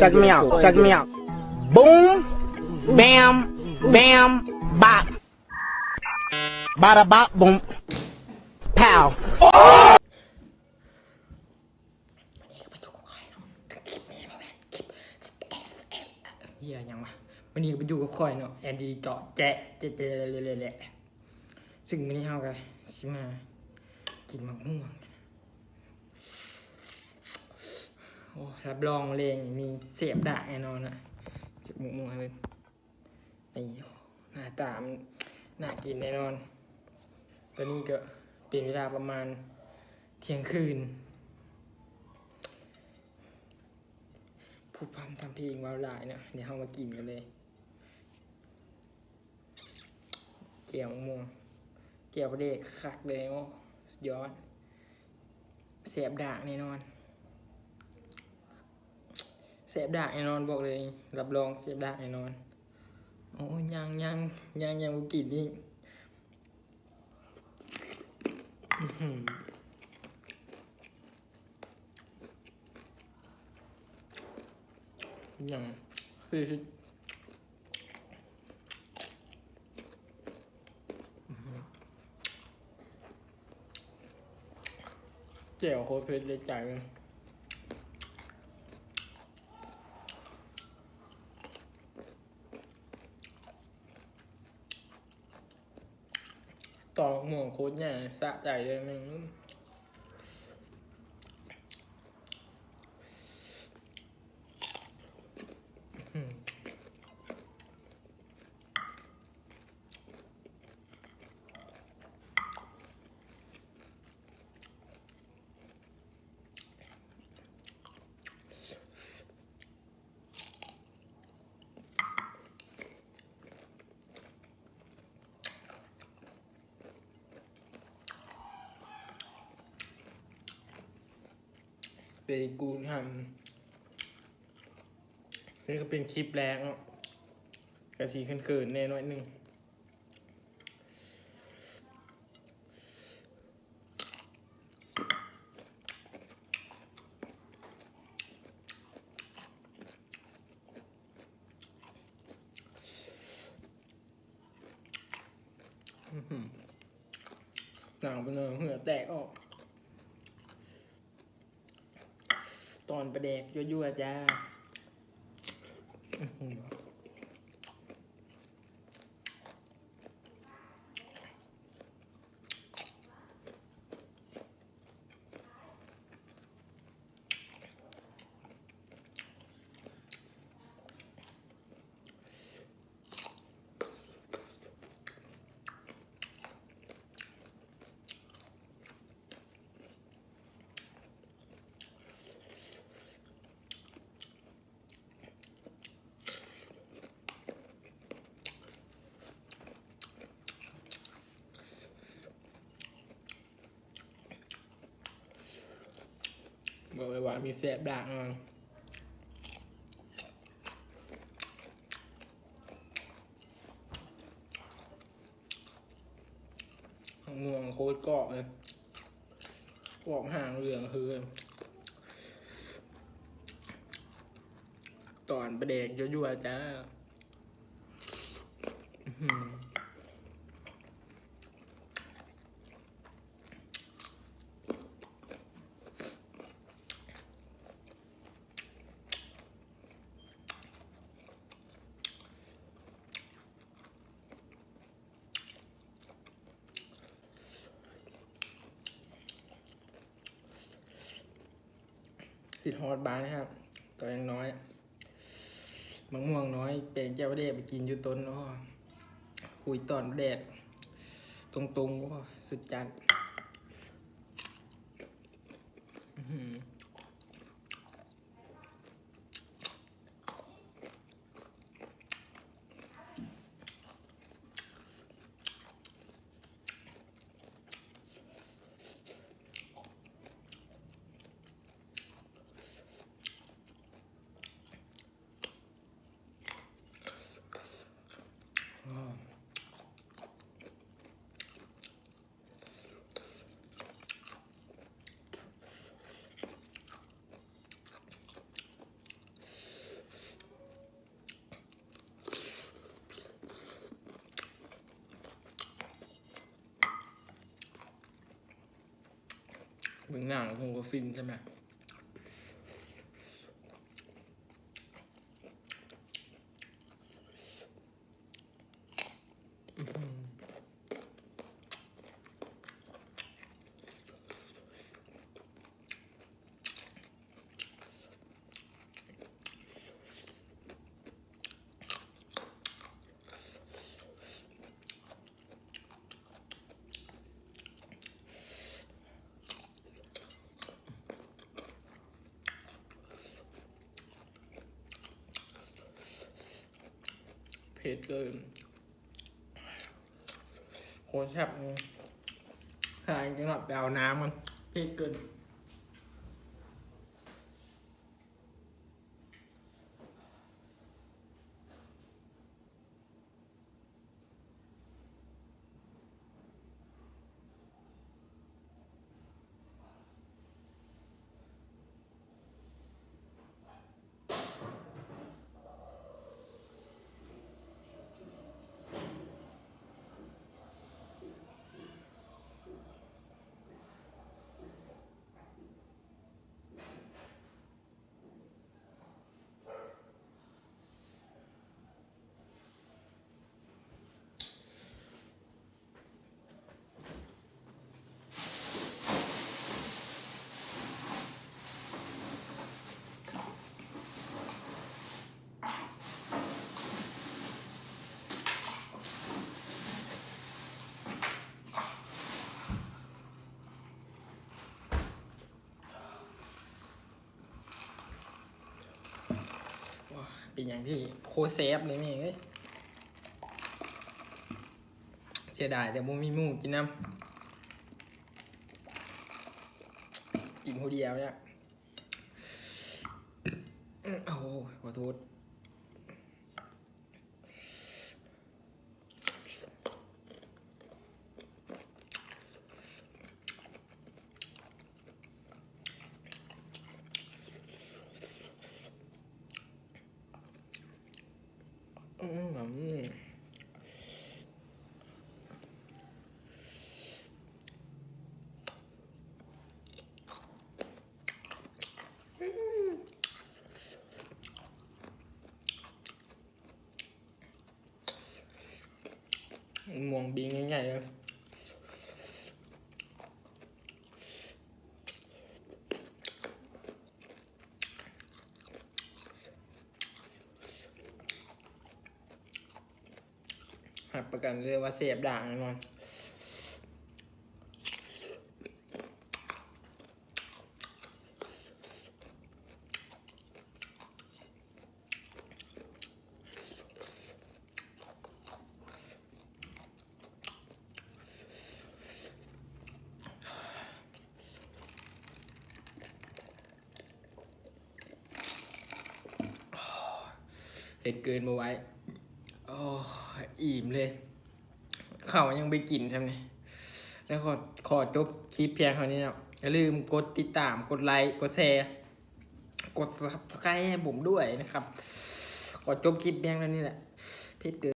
Check me out, check me out. Boom, bam, bam, bop. Bada bop, boom, pow. ເຮີຍ ຫຍັງວະ? ມື້ນີ້ກໍມາຢູ່ກັບຂ້ອຍເນາະ ແອນດີເຈາະແຈະ ແຈະ ແຈະ ແຈະ ແຈະ ຊຶ່ງມື້ນີ້ເຮົາກໍຊິມາກິນໝາກມ່ວງ. ໂອ້ ຮັບຮອງແລງນີ້ແຊບດາກແນ່ນອນນະ ຈັກໝາກມ່ວງເລີຍ. ນີ້ ໜ້າຕາມັນໜ້າກິນແນ່ນອນ. ຕອນນີ້ກໍເປັນເວລາປະມານທ່ຽງຄືນ. ພູ່ພ່ຳທຳເພງ ເວົ້າຫຼາຍເນາະ. ດຽວເຮົາມາກິນກັນເລີຍ. ແຈ່ວມ່ວງ ແຈ່ວປາແດກຄັກເລີຍ. ໂອ້ ສຸດຍອດ ແຊບດາກແນ່ນອນ. ແຊບດາກແນ່ນອນ ບອກເລີຍ ຮັບຮອງແຊບດາກແນ່ນອນ. ໂອ້ຍ ຍັງ ຍັງ ຍັງ ຍັງບໍ່ກິນອີກ. ອືຫື ຍັງ ຄືຊິ ອືຫື ແຈ່ວໂຄດເຜັດເລີຍ ໃຈມັນ. ຕອນໝາກມ່ວງໂຄດໃຫຍ່ ສະໃຈເລີຍ ແມ່ງ. ເປັນກູທຳ ນີ້ກໍເປັນຄລິບແລກເນາະ ກະຊິເຂີນໆແດ່ໜ້ອຍໜຶ່ງ. ອືຫື ໜາວເປັນເຫື່ອແຕກອອກ. ຕອນປາແດກຍົວໆ ຈ້າ. ອືຫື. ບອກເລີຍວ່າມີແຊບດາກເນາະ. ໝາກມ່ວງໂຄດກອບເລີຍ ກອບຫາງເຫຼືອງຄື ຕອນປາແດກຍົວໆ ຈ້າ. ອືຫື. ຄິດຮອດບ້ານຄັບ ຕອນຍັງນ້ອຍ ໝາກມ່ວງນ້ອຍ ແກງແຈ່ວປາແດກໄປກິນຢູ່ຕົ້ນ. ໂອ້ ຫຸຍ ຕອນປາແດກຕົງໆ ໂອ້ ສຸດຈັດ. ອືຫື. ອື ເບິ່ງໜ້າກໍຮູ້ວ່າຟິນໃຊ່ໄໝ? ເຜັດເກີນ ໂຄດແຊບ ອືມ ຫາຈັກໜ້ອຍໄປເອົານ້ຳມັນ ເຜັດເກີນ. ເປັນຫຍັງທີ່ໂຄດແຊບເລີຍແມ່ເອີຍ ເສຍດາຍແຕ່ບໍ່ມີໝູ່ກິນນຳ ກິນຜູ້ດຽວນີ້ ໂອ້ຍ ຂໍໂທດ. ອືມ ມ່ວງບີ່ໃຫຍ່ໆເລີຍ ຮັບປະກັນເລີຍວ່າແຊບດາກແນ່ນອນ. ເຜັດເກີນບໍ່ໄຫວ ໂອ້ຍ ອີ່ມເລີຍ ເຂົ້າຍັງໄປກິນຊ້ຳນີ້ ແລ້ວຂໍ ຂໍຈົບຄລິບພຽງເທົ່ານີ້ເນາະ ຢ່າລືມກົດຕິດຕາມ ກົດໄລ ກົດແຊ ກົດ Subscribe ໃຫ້ຜົມດ້ວຍນະຄັບ ຂໍຈົບຄລິບພຽງເທົ່ານີ້ແຫຼະ ເຜັດເກີນ.